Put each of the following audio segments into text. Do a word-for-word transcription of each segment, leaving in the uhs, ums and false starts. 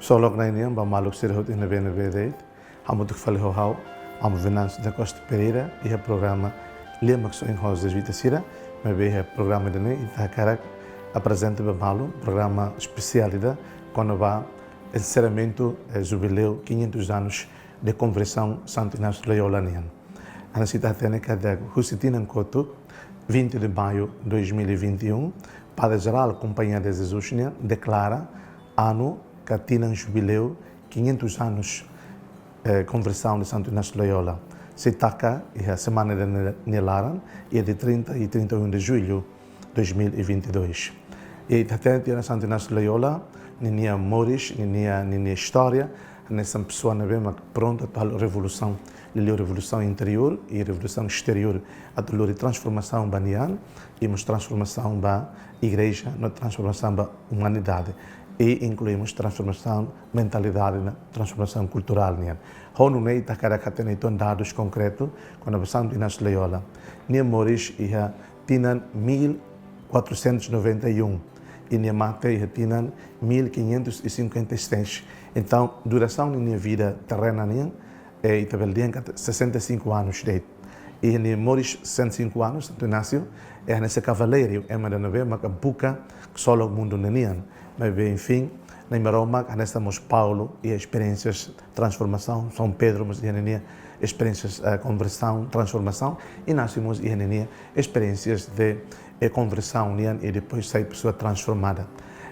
Ksolok Na'i nian ba maluk sira hotu iha ne'ebé-ne'ebé de'it. Hamutuk fali ho ha'u, Amu Venâncio da Costa Pereira, iha programa Lia Maksoin ho Jezuita sira, maibé iha programa ida-ne'e ita hakarak aprezenta ba malu programa espesiál ida kona-ba enserramentu, eh, jubileu quinhentos anos de conversão Santo Inácio Loyola nian. Hanesan ita hatene katak husi tinan kotuk, vinte de maio dois mil e vinte e um, Padre Jerál Companhia de Jesus nian deklara anu ka tinan jubileu quinhentos anos, eh, conversão de Santo Inácio Loyola. Sei taka iha semana ida-ne'e nia laran, iha dia trinta e trinta e um de julho dois mil e vinte e dois. I ita hatene tiha ona Santo Inácio Loyola ninia moris, ninia, ninia istória, hanesan pesoa ne'ebé mak prontu atu halo revolusaun, liuliu revolusaun interiór i revolusaun esteriór, atu lori transformasaun ba nia an, i mós transformasaun ba igreja, no transformasaun ba umanidade. I inklui mós transformasaun mentalidade, no transformasaun kulturál nian. Ho nune'e ita hakarak hatene uitoan dadus konkretu kona-ba Santo Inácio Loyola. Nia moris iha tinan mil quatrocentos e noventa e um, i nia mate iha tinan mil quinhentos e cinquenta e seis. Entaun, durasaun ninia vida terrena nian, eh, ita bele dehan katak sessenta e cinco anos de'it. I nia moris sessenta e cinco anos, Santo Inácio, eh, hanesan kavaleiru, ema ida ne'ebé maka buka ksolok mundu ne'e nian. Maibé, enfin, Na'i Maromak hanesan mós Paulo iha esperiénsias transformasaun, São Pedro mós iha ninia esperiénsias, eh, konversaun, transformasaun, Inácio mós iha ninia esperiénsias de, eh, konversaun nian i depois sai pesoa transformada.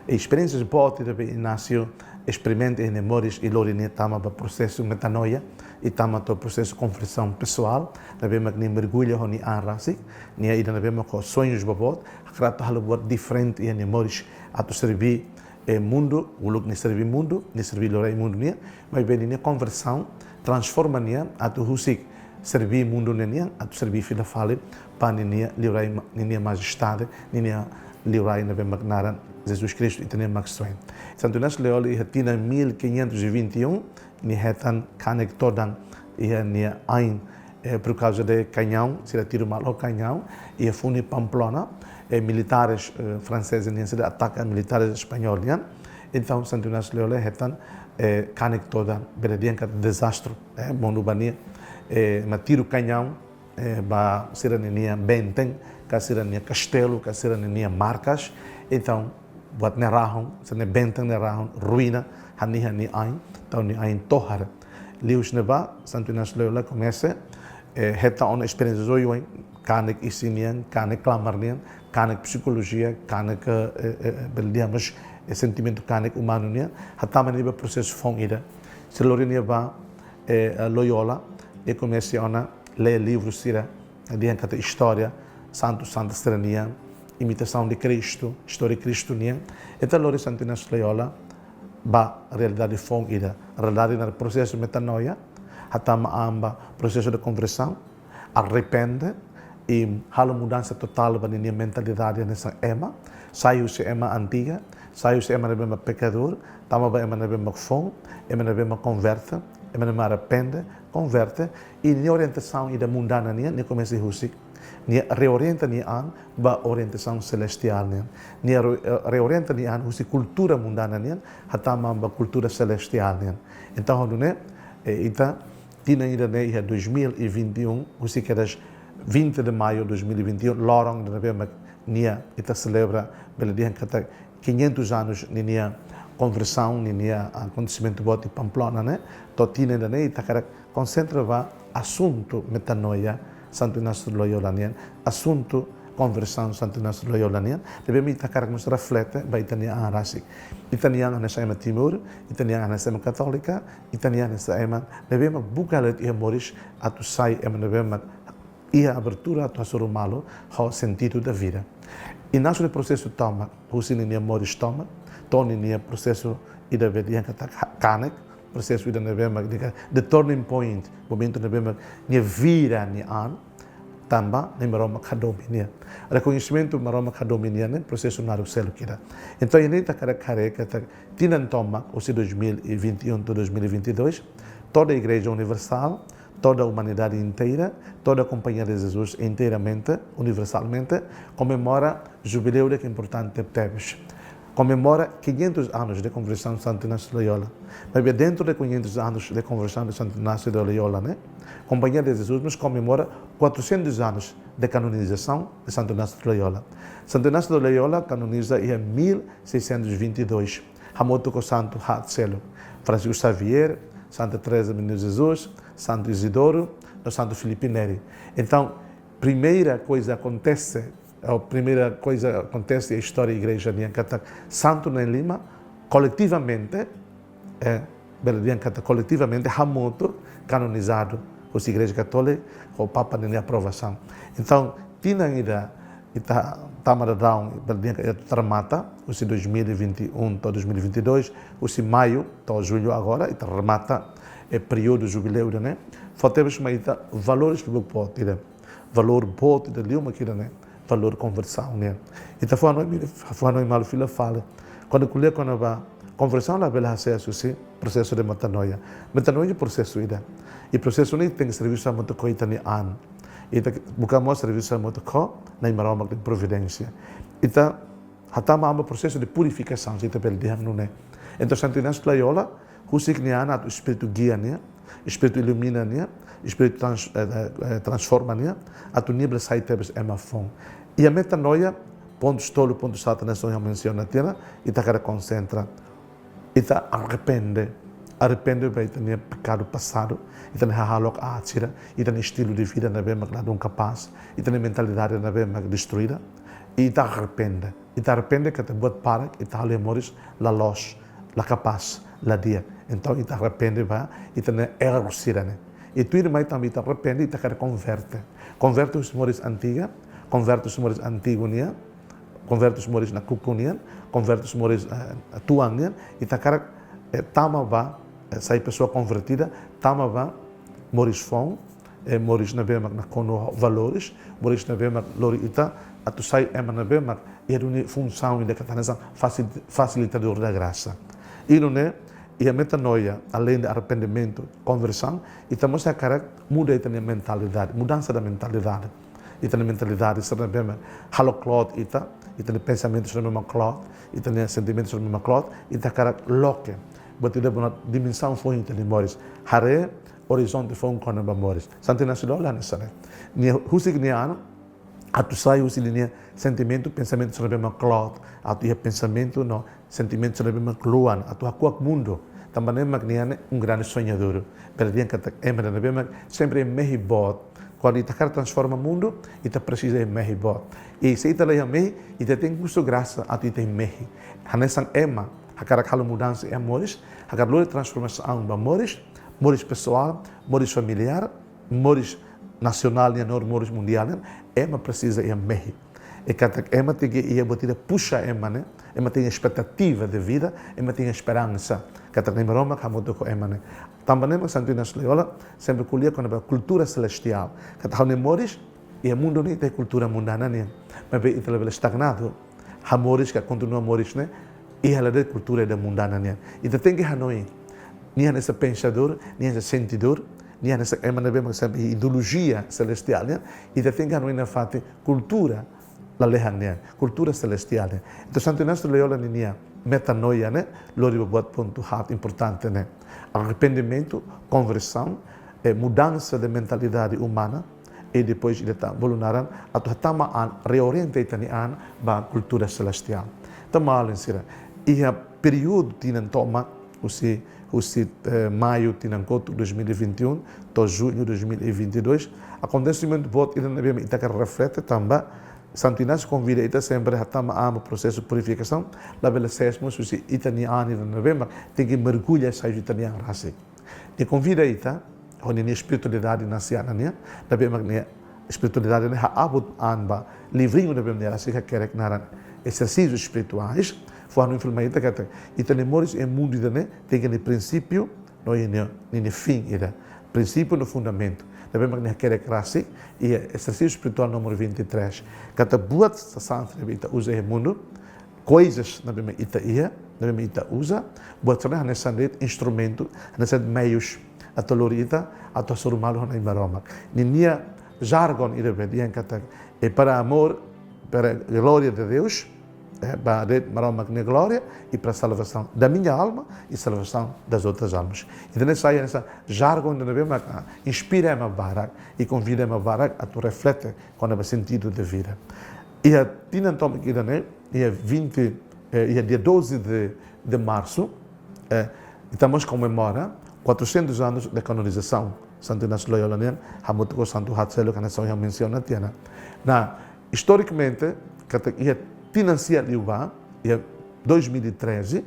I esperiénsias boot ida be Inácio esperimenta iha nia moris i lori nia tama ba prosesu metanoia i tama to'o prosesu konversaun pesoál, ne'ebé mak nia mergulla ho nia an rasik, nia ida ne'ebé mak ho soñus boboot, hakarak atu halo buat diferente iha nia moris atu serbí, eh, mundu, uluk nia serbí mundu, nia serbí Liurai mundu nian, maibé ninia konversaun transforma nia atu husik serbí mundu ne'e nian, atu serbí fila fali ba ninia Liurai ma-, ninia majestade, ninia Liurai ne'ebé mak naran Jesus Kristu, ita-nia Maksoin. Santo Inácio Loyola iha tinan mil quinhentos e vinte e um, nia hetan kanek todan iha nia ain, eh, por causa de kañaun, sira tiru malu kañaun, iha funu Pamplona, eh, militares, eh, fransezes nian sira ataka militares espanhol nian. Entaun, Santo Inácio Loyola hetan, eh, kanek todan, bele dehan katak dezastre, eh, monu ba nia, eh, ema tiru kañaun, eh, ba sira ninia benten, ka sira ninia kastelu, ka sira ninia markas. Entaun, buat ne'e rahun, sira-nia benten ne'e rahun, ruína, hanehan nia ain, entaun nia ain tohar. Liuhusi ne'ebá, Santo Inácio Loyola komesa, eh, hetan ona esperiénsia oioin, kanek isin nian, kanek klamar nian, kanek psikolojia, kanek, eh, eh, eh, bele dehan mós, eh, sentimentu kanek umanu nian, hatama nia ba prosesu foun ida. Sei lori nia ba, eh, eh, Loyola, i komesa ona lee livru sira, dehan katak istória santu santa sira nian, imitasaun de Kristu, istória Kristu nian, entaun lori Santo Inácio Loyola ba realidade foun ida, realidade naran prosesu metanoia, hatama an ba prosesu de konversaun, arrepende, i halo mudansa totál ba ninia mentalidade hanesan ema, sai husi ema antiga, sai husi ema ne'ebé mak pekadór, tama ba ema ne'ebé mak foun, ema ne'ebé mak konverte, ema ne'ebé mak arrepende, konverte, i nia orientasaun ida mundana nian, nia komesa husik, nia reorienta nia an ba orientasaun selestiál nian. Nia re-, eh, reorienta nia an husi kultura mundana nian, hatama ba kultura selestiál nian. Entaun, ho nune'e, eh, ita, tinan ida-ne'e iha dois mil e vinte e um, husi kedas vinte de maio dois mil e vinte e um, loron ida ne'ebé mak nia ita selebra, bele dehan katak quinhentos anos ninia konversaun, ninia akontesimentu boot iha Pamplona ne'e, to'o tinan ida-ne'e ita hakarak konsentra ba asuntu metanoia Santo Inácio Loyola nian, asuntu konversaun Santo Inácio Loyola nian, ne'ebé mak ita hakarak mós reflete ba ita-nia an rasik. Ita-nia an hanesan ema Timor, ita-nia an hanesan ema katólika, ita-nia an hanesan ema ne'ebé mak buka hela de'it iha moris atu sai ema ne'ebé mak iha abertura atu hasoru malu ho sentidu da vida. Inácio nia prosesu tomak, husi ninia moris tomak, to'o ninia prosesu ida be dehan katak ha-, kanek, prosesu ida ne'ebé mak dehan katak the turning point, momentu ne'ebé mak nia vira nia an, tanba Na'i Maromak hadomi nia. Rekoñesimentu Maromak hadomi nia ne'e prosesu naruk seluk ida. Entaun, ida-ne'e ita hakarak haree katak tinan tomak, husi dois mil e vinte e um to'o dois mil e vinte e dois, toda a Igreja Universal, toda a humanidade inteira, toda a Companhia de Jesus inteiramente, universalmente, komemora jubileu ida ke importante tebes. comemora quinhentos anos de conversão de Santo Inácio de Loyola. Mas bem, dentro de quinhentos anos de conversão de Santo Inácio de Loyola, né? Companhia de Jesus nos comemora quatrocentos anos de canonização de Santo Inácio de Loyola. Santo Inácio de Loyola canoniza em mil seiscentos e vinte e dois. Hamutuk ho Santu Haat Selu, Francisco Xavier, Santa Teresa do Menino Jesus, Santo Isidoro, no Santo Filipe Neri. Então, primeira coisa acontece, a primeira coisa acontece na história da igreja nian, katak santu na'in lima, koletivamente, é, bele dehan katak koletivamente, hamutuk, canonizado, husi Igreja Katólika, ho Papa ninia aprovasaun. Entaun, tinan ida, ita tama daudaun, bele dehan katak ita remata, husi dois mil e vinte e um to'o dois mil e vinte e dois, husi maiu to'o jullu agora, ita remata, é períodu jubileu ida-ne'e, fó tebes mai ita valores ke buk poti ida. Valór boot ida liu mak ida-ne'e, valór konversaun nian. Ita fó hanoin, fó hanoin malu fila fali. Kuandu ko'alia kona-ba konversaun labele hasees husi prosesu de metanoia. Metanoia prosesu ida. I prosesu ne'e tenke servisu hamutuk ho ita-nia an. Ita buka mós servisu hamutuk ho Nai Maromak nia providénsia. Ita hatama an ba prosesu de purifikasaun, se ita bele dehan nune'e. Entaun, Santu Inácio de Loyola husik nia an atu espíritu gia nia, espíritu ilumina nia, espíritu trans-, eh, eh, eh, transforma nia, atu nia bele sai tebes ema foun. Iha metanoia, pontus tolu, pontus satu ne'e só ha'u mensiona tiha ona, ita hakarak konsentra. Ita arrepende. Arrepende ba ita-nia pekadu pasadu, ita-nia hahalok aat sira, ita-nia estilu de vida ne'ebé mak ladún kapás, ita-nia mentalidade ne'ebé mak destruida, i ita arrepende. Ita arrepende katak buat barak ita halo iha moris la loos, la kapás, la di'ak. Entaun, ita arrepende ba ita-nia erru sira-ne'e. I tuirmai tanba ita arrepende, ita hakarak konverte. Konverte husi moris antiga, konverte husi moris antigu nian, konverte husi moris nakukun nian, konverte husi moris, eh, tuan nian, ita hakarak, eh, tama ba, eh, sai pesoa konvertida, tama ba moris foun, eh, moris ne'ebé mak nakonu ho valores, moris ne'ebé mak lori ita atu sai ema ne'ebé mak iha duni funsaun ida katak hanesan fasil-, fasilitadór da grasa. I nune'e, iha metanoia, além de arrependimento, konversaun, ita mós hakarak muda ita-nia mentalidade, mudansa da mentalidade. Ita-nia mentalidade sira ne'ebé mak halo kloot ita, ita-nia pensamentu sira ne'ebé mak kloot, ita-nia sentimentu sira ne'ebé mak kloot, ita hakarak loke. Buat ida ba dimensaun foun ita-nia moris. Haree orizonte foun kona-ba moris. Santu Inácio de Loyola hanesan ne'e. Nia husik nia an atu sai husi ninia sentimentu, pensamentu sira ne'ebé mak kloot, atu iha pensamentu no sentimentu sira ne'ebé mak luan, atu hakuak mundu. Tanba ne'e mak nia ne'e um grande sonhador. Bele dehan katak ema ida ne'ebé mak sempre mehi boot. Kuandu ita hakarak transforma mundu, ita presiza mehi boot. I se ita la iha mehi, ita tenke husu grasa atu ita mehi. Hanesan ema hakarak halo mudansa iha moris, hakarak lori transformasaun ba moris, moris pesoál, moris familiár, moris nasionál nian no moris mundiál nian, ema presiza iha mehi. I katak ema tenke iha buat ida puxa ema ne'e, ema tenke iha espetativa de vida, ema tenke iha esperansa. Katak Nai Maromak hamutuk ho ema ne'e. Tanba ne'e mak Santu Inácio Loyola sempre ko'alia kona-ba kultura selestiál. Katak ha'u-nia moris iha mundu ne'e iha kultura mundana nian. Maibé ita labele estagnadu. Ha'u moris ka kontinua moris ne'e iha la de'it kultura ida mundana nian. Ita tenke hanoin. Nia hanesan pensadór, nia hanesan sentidór, nia hanesan ema ne'ebé mak sempre ideolojia selestiál nian. Ita tenke hanoin nafatin kultura lalehan nian, kultura selestiál nian. Entaun, Santu Inácio de Loyola ninia metanoia ne'e lori ba buat pontu haat importante ne'e. Arrependimentu, konversaun, eh, mudansa de mentalidade umana, i depois ida tan bolu naran atu hatama an, reorienta ita-nia an ba kultura selestiál. Entaun, malin sira, iha períodu tinan tomak, husi, husi, eh, maiu tinan kotuk dois mil e vinte e um to'o jullu dois mil e vinte e dois, akontesimentu boot ida ne'ebé mak ita hakarak reflete tanba Santu Inácio konvida ita sempre hatama an ba prosesu purifikasaun, labele sees mós husi ita-nia an ida ne'ebé mak tenke mergulla sai husi ita-nia an rasik. Nia konvida ita, ho ninia espiritualidade nasiana nian, ne'ebé mak nia espiritualidade ne'e haabut an ba livringu ne'ebé mak nia rasik hakerek naran Exercícios Espirituais, fó hanoin fila mai ita katak ita-nia moris iha mundu ida-ne'e tenke iha nia prinsípiu no iha nia, nia, nia fin ida. Prinsípiu no fundamentu. Ne'ebé mak nia hakerek rasik iha Exercício Espiritual número vinte e três. Katak buat sasán ne'ebé ita uza iha mundu, coisas ne'ebé mak ita iha, ne'ebé mak ita uza, buat sira-ne'e hanesan de'it instrumentu, hanesan de'it meius atu lori ita atu hasoru malu ho Nai Maromak. Ninia jargon ida bele dehan katak, é para amor, para a glória de Deus, eh, ba de'it Maromak nia glória i para salvasaun da minha alma i salvasaun das outras almas. Entaun ne'e sai hanesan jargon ida ne'ebé mak, ah, inspira ema barak i konvida ema barak atu reflete kona-ba sentidu de vida. Iha tinan tomak ida-ne'e, iha vinte, eh, iha dia doze de, de março, eh, ita mós komemora quatrocentos anos de canonização Santo Inácio de Loyola nian, hamutuk ho Santu Haat seluk hanesan ohin ha'u mensiona tiha ona. Nah, istorikamente, katak iha tinan sia liubá, iha dois mil e treze,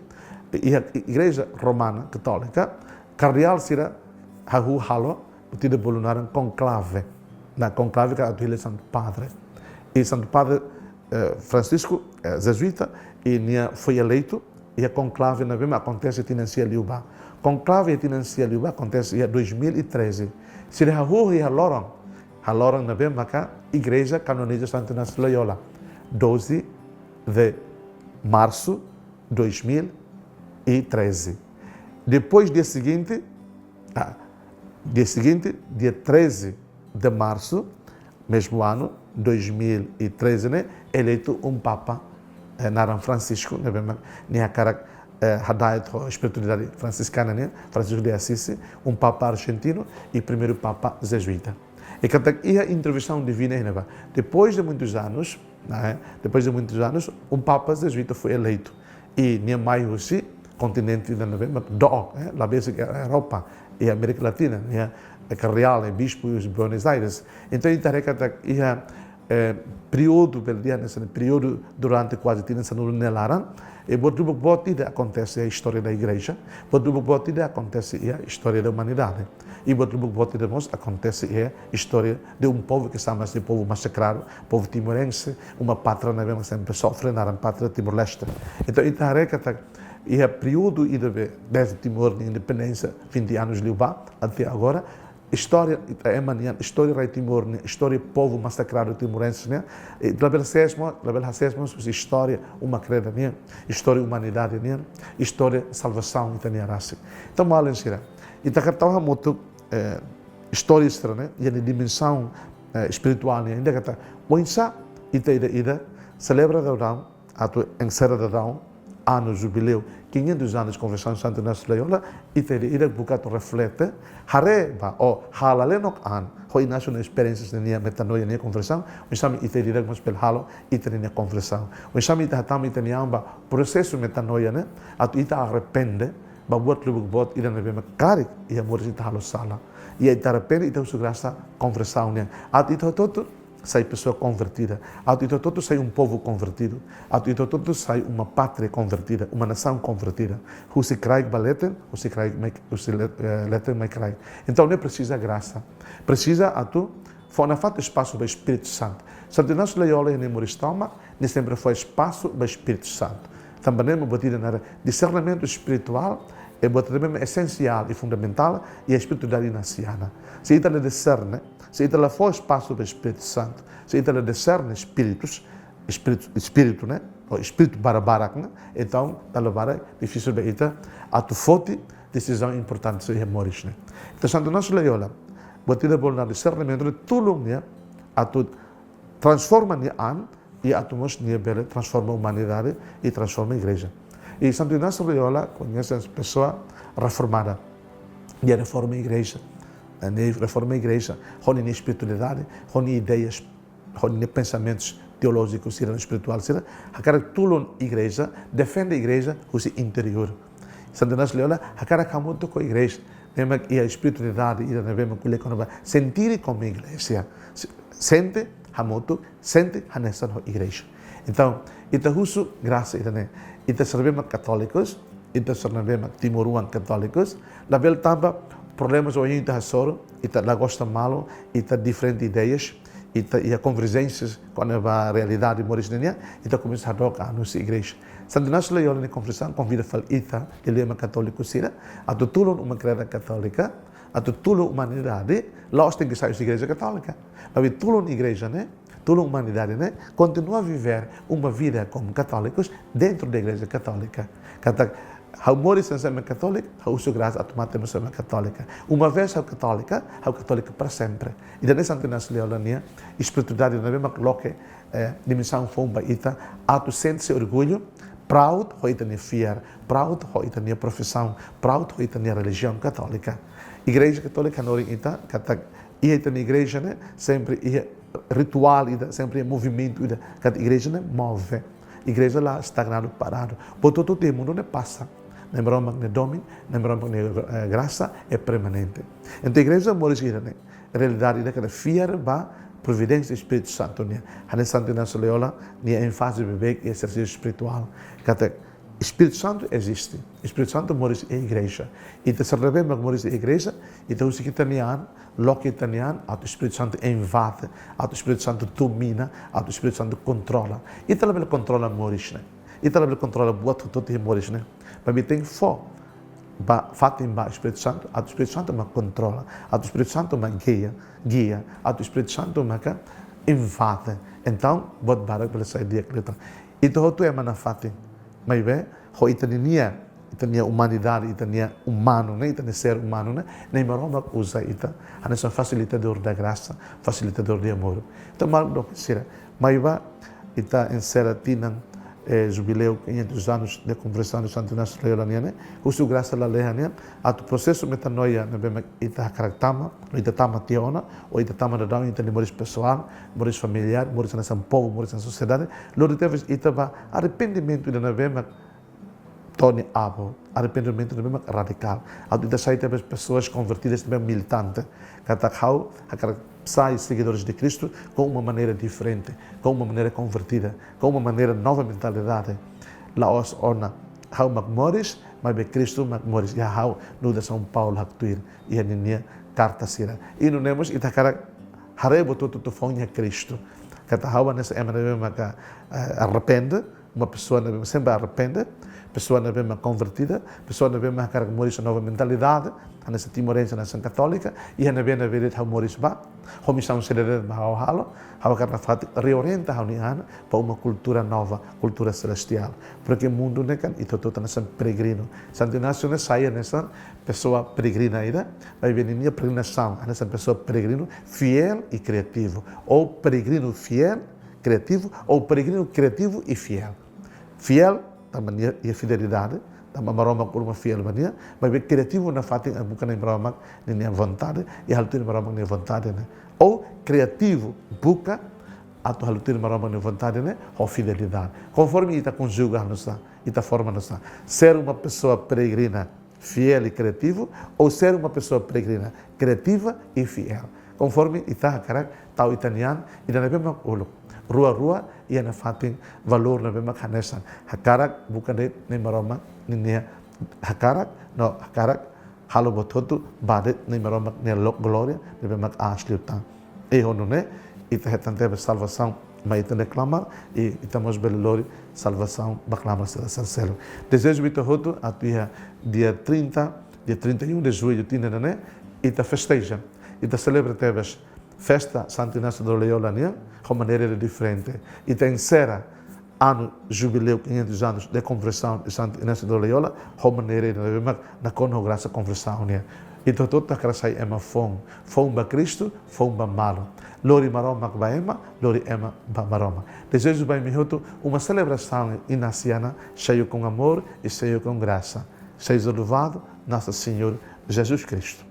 iha Igreja Romana Katólika, kardeál sira hahú halo buat ida bolu naran konklave. Nah, konklave katak atu hili Santu Padre. I Santu Padre, eh, Francisco, eh, jezuíta, i nia foi eleitu iha konklave ne'ebé mak akontese tinan sia liubá. Konklave iha tinan sia liubá akontese iha dois mil e treze. Sira hahú iha loron, iha loron ne'ebé maka Igreja kanoniza Santo Inácio de Loyola, doze de março dois mil e treze. Depois, dia seguinte, ah, dia seguinte, dia treze de março, mesmo ano, dois mil e treze, ne'e, eleitu um Papa, eh, naran Francisco, ne'ebé mak nia hakarak, eh, hada'et ho espiritualidade fransiskana nian, Francisco de Assis, um Papa argentino i primeiru Papa jezuíta. I katak iha intervensaun divina iha ne'ebá. Depois de muitos anos, né, depois de muitos anos, um Papa jezuíta foi eleitu. I nia mai husi kontinente ida ne'ebé mak dook, eh, la besik iha Europa, iha Amérika Latina, nia kardeál, nia bispu husi Buenos Aires. Entaun, ita haree katak iha, eh, períodu, bele dehan hanesan ne'e, períodu durante kuaze tinan sanulu nia laran, i buat lubuk boot ida akontese iha istória da Igreja, buat lubuk boot ida akontese iha istória da umanidade. I buat lubuk boot ida mós akontese iha istória de um povo que chama-se povo massacrado, povo timorense, uma pátria ne'ebé mak sempre sofre, naran pátria Timor-Leste. Entaun, ita haree katak iha períodu ida be, desde Timor nia independénsia, vinte anos liubá, até agora, istória ita ema nian, istória rai Timor nian, istória povo massacrado timorense nian, i labele hasees mós, labele hasees mós husi istória uma-kreda nian, istória umanidade nian, istória salvasaun ita-nia rasik. Entaun, malin sira, ita hakarak tau hamutuk, eh, istória sira-ne'e, iha nia dimensaun, eh, espirituál nian, ida katak, oinsá ita ida-idak selebra daudaun, atu enserra daudaun, ano jubileu, quinhentos anos konversaun Santo Inácio de Loyola, ita ida-idak buka atu reflete, haree ba, ou halo lenok an, ho Inácio nia esperiénsia nian, metanoia nian, konversaun, oinsá mak ita ida-idak mós bele halo ita-nia konversaun. Oinsá mak ita hatama ita-nia an ba prosesu metanoia ne'e, atu ita arrepende ba buat lubuk boot ida ne'ebé mak karik iha moris ita halo sala. I ita arrepende, ita husu grasa konversaun nian. Atu ita hotu-hotu sai pessoa convertida. Atu ita hotu-hotu sai um povo convertido. Atu ita hotu-hotu sai uma pátria convertida, uma nação convertida. Husi kraik ba leten, husi kraik mai, husi le-, eh, leten mai kraik. Entaun, ne'e presiza grasa. Presiza atu fó nafatin espasu ba Espíritu Santu. Santo Inácio de Loyola iha nia moris tomak, nia sempre fó espasu ba Espíritu Santu. Tanba ne'e mak buat ida naran disernimentu espirituál, i buat ida ne'ebé esensiál i fundamentál iha espiritualidade inasiana. Se ita la diserne, se ita la fó espasu ba Espíritu Santu, se ita la diserne espíritus, espíritu, espíritu, ne'e? Ou espíritu barak-barak ne'e? Entaun, dala barak difisil ba ita atu foti desizaun importante iha moris ne'e. Entaun, Santo Inácio de Loyola, buat ida bolu naran disernimentu, nia tulun nia atu transforma nia an, i atu mós nia bele transforma umanidade i transforma igreja. I Santo Inácio de Loyola koñese hanesan pessoa reformada. Nia reforma igreja. Eh, nia reforma igreja ho nia espiritualidade, ho nia ideias, ho nia pensamentus teolójikus sira, espirituál sira, hakarak tulun igreja, defende igreja husi interiór. Santo Inácio de Loyola hakarak hamutuk ho igreja, ne'ebé mak iha espiritualidade ida ne'ebé mak ko'alia kona-ba sentir como igreja. Se-, sente hamutuk, sente hanesan ho igreja. Entaun, ita husu grasa ida-ne'e. Ita sira ne'ebé mak katólikus, ita sira ne'ebé mak timoroan katólikus, labele tanba problemas ohin ita hasoru, ita la gosta malu, ita diferente ideias, ita iha konverjénsias kona-ba realidade moris nian, ita komesa hadook an husi igreja. Santo Inácio de Loyola nia konversaun konvida fali ita, dilema katóliku sira, atu tulun uma kreda katólika, atu tulun umanidade, la'ós tenke sai husi Igreja Katólika. Maibé tulun igreja ne'e, tulun umanidade ne'e, kontinua viver uma vida como católicos dentro da Igreja Católica. Katak, Ha'u moris hanesan ema katólika, ha'u husu grasa atu mate hanesan ema katólika. Uma vez ha'u katólika, ha'u katólika para sempre. Ida-ne'e Santu Inácio Loyola nia espiritualidade ne'ebé mak loke, eh, dimensaun foun ba ita, atu sente-se orgullu, proud ho ita-nia fiar, proud ho ita-nia profisaun, proud ho ita-nia relijiaun katólika. Igreja Katólika hanorin ita katak iha ita-nia igreja ne'e sempre iha rituál ida, sempre iha movimentu ida, katak igreja ne'e move. Igreja la stagnadu, paradu. Buat hotu-hotu iha mundu ne'e pasa. Nai Maromak nia domin, Nai Maromak nia, eh, grasa é permanente. Entaun igreja moris ida-ne'e. Realidade ida katak fiar ba providénsia Espíritu Santu nian. Hanesan Santu Inácio Loyola nia énfaze beibeik iha ezersísiu espirituál. Katak Espíritu Santu eziste. Espíritu Santu moris iha igreja. Ita sira ne'ebé mak moris iha igreja, ita husik ita-nia an, loke ita-nia an, atu Espíritu Santu invade, atu Espíritu Santu domina, atu Espíritu Santu kontrola. Ita labele kontrola moris ne'e. Ita labele kontrola buat hotu-hotu iha moris ne'e. Maibé tenke fó ba fatin ba Espíritu Santu, atu Espíritu Santu mak kontrola, atu Espíritu Santu mak gia, gia, atu Espíritu Santu maka invade. Entaun, buat barak bele sai di'ak liután. Ita hotu ema nafatin. Maibé, ho ita-nia, ita-nia umanidade, ita-nia umanu ne'e, ita-nia ser umanu ne'e, Nai Maromak uza ita hanesan fasilitadór da grasa, fasilitadór de amor. Entaun, maluk doben sira, mai ba, ita ensera tinan, eh, jubileu quinhentos anos de conversão de Santo Inácio Loyola nian ne'e, husu grasa lalehan nian, atu prosesu metanoia ne'ebé mak ita hakarak tama, ou ita tama tiha ona, ou ita tama daudaun iha ita-nia moris pesoál, moris familiár, moris hanesan povu, moris hanesan sosiedade, lori tebes ita ba arrependimentu ida ne'ebé mak to'o nia aban, arrependimentu ne'ebé mak radikál. Atu ita sai tebes pessoas convertidas, ne'ebé militante. Katak ha'u hakarak sai seguidores de Cristo com uma maneira diferente, com uma maneira convertida, com uma maneira nova mentalidade. La'ós ona ha'u mak moris, maibé Kristu mak moris iha ha'u, nu'udar São Paulo haktuir iha ninia karta sira. I nune'e mós ita hakarak haree buat hotu-hotu foun iha Kristu. Katak ha'u hanesan ema ne'ebé maka, eh, arrepende, uma pessoa ne'ebé sempre arrepende, pessoa ne'ebé mak convertida, pessoa ne'ebé mak hakarak moris nova mentalidade, hanesan timorense, hanesan katólika, iha ne'ebé-ne'ebé de'it ha'u moris ba, ho misaun saida de'it mak ha'u halo, ha'u hakarak nafatin reorienta ha'u-nia an ba uma kultura nova, kultura selestiál. Porque mundu ne'e kan ita hotu hanesan peregrinu. Santo Inácio ne'e sai hanesan pessoa peregrina ida, maibé ninia peregrinasaun hanesan pessoa peregrinu, fiél i kriativu. Ou peregrinu fiél, kriativu, ou peregrinu kriativu i fiél. Fiél, tanba nia, nia fidelidade, tanba Maromak uluk mak fiél ba nia, maibé kriativu nafatin atu buka Nai Maromak ninia vontade, i halo tuir Maromak nia vontade ne'e. Ou kriativu buka atu halo tuir Maromak nia vontade ne'e, ho fidelidade. Konforme ita konjuga nusá, ita forma nusá. Ser uma pessoa peregrina, fiel e criativo, ou ser uma pessoa peregrina, criativa e fiel. Konforme ita hakarak tau ita-nia an, ida ne'ebé mak uluk. Rua-rua iha nafatin valór ne'ebé mak hanesan. Hakarak buka de'it Nai Maromak ninia hakarak, no hakarak halo buat hotu ba de'it Nai Maromak nia lo-, glória ne'ebé mak aas liután. I ho nune'e, ita hetan tebes salvasaun mai ita-nia klamar, i ita mós bele lori salvasaun ba klamar sira seluk. Dezeju ba ita hotu atu iha dia trinta, dia trinta e um de julho tinan ida-ne'e, ita festeja, ita selebra tebes festa Santo Inácio de Loyola nian ho maneira diferente. Ita ensera ano jubileu quinhentos anos de conversão de Santo Inácio de Loyola ho maneira ida ne'ebé mak nakonu ho grasa konversaun nian. Ita hotu hakarak sai ema foun, foun ba Kristu, foun ba malu. Lori Maromak ba ema, lori ema ba Maromak. Dezeju ba imi hotu uma celebração inaciana cheio com amor e cheio com graça. Seja louvado Nosso Senhor Jesus Cristo.